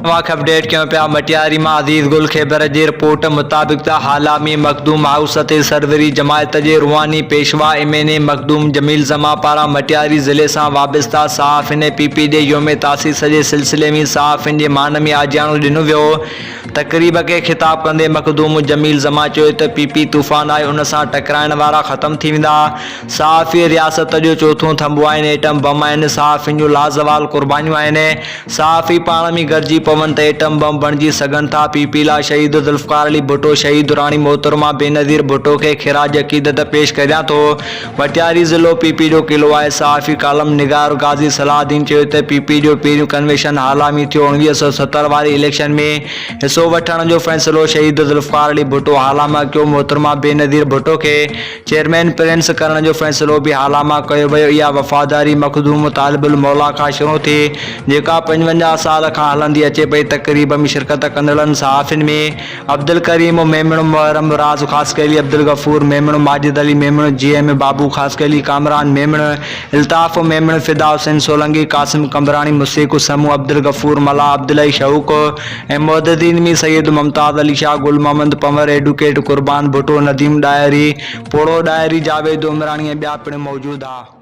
اوهان کي اپڊيٽ ڪيون پيا مٽياري مان عزيز گل خيبر جي رپورٽ مطابق ته هالا ۾ مخدوم هائوس تي سروري جماعت جي روحاني پيشوا M N A Makhdoom Jamil Zaman پاران مٽياري ضلعي سان وابسته صحافين ۽ پي پي جي يوم تاسيس جي سلسلي ۾ صحافين جي مان ۾ آجياڻو ڏنو ويو تقريب کي خطاب ڪندي مخدوم جميل زمان چيو ته پي پي طوفان آهي ان سان ٽڪرائڻ وارا ختم ٿي ويندا صحافي رياست جو چوٿون ٿنڀو آهن ايٽم بم آهن صحافين جون لازوال قربانيون آهن صحافي پاڻ ۾ گڏجي پون ته ايٽم بم بڻجي سگهن ٿا، پي پي لاء شهيد ذوالفقار علي ڀٽو، شهيد راڻي محترمه بينظير ڀٽو کي خراج عقيدت پيش ڪريان ٿو، مٽياري ضلعو پي پي جو قلعو آهي، صحافي ڪالم نگار غازي صلاح الدين چيو ته پي پي جو پهريون ڪنويشن هالا ۾ ٿيو، 1970 واري اليڪشن ۾ حصو وٺڻ جو فيصلو شهيد ذوالفقار علي ڀٽو هالا مان ڪيو، محترمه بينظير ڀٽو کي چيئرمين پرنس ڪرڻ جو فيصلو به هالا مان ڪيو ويو. اها وفاداري مخدوم طالب الموليٰ کان شروع ٿي، جيڪا 55 سال کان هلندي اچي پئي. تقريب ۾ شرڪت ڪندڙن صحافين ۾ عبدالڪريم ميمڻ، محرم راز خاصخيلي، عبدالغفور ميمڻ، ماجد علي ميمڻ، جي ايم بابو خاصخيلي، ڪامران ميمڻ، الطاف ميمڻ، فدا حسين سولنگي، قاسم قمبراڻي، مصيق سمون، عبدالغفور ملاح، عبدالحئي شوق ۽ معززين ۾ سيد ممتاز علي شاهه، گل محمد پنور، ايڊوڪيٽ قربان ڀٽو، نديم ڏاهري، پوڙهو ڏاهري، جاويد عمراڻي ۽ ٻيا پڻ موجود ها.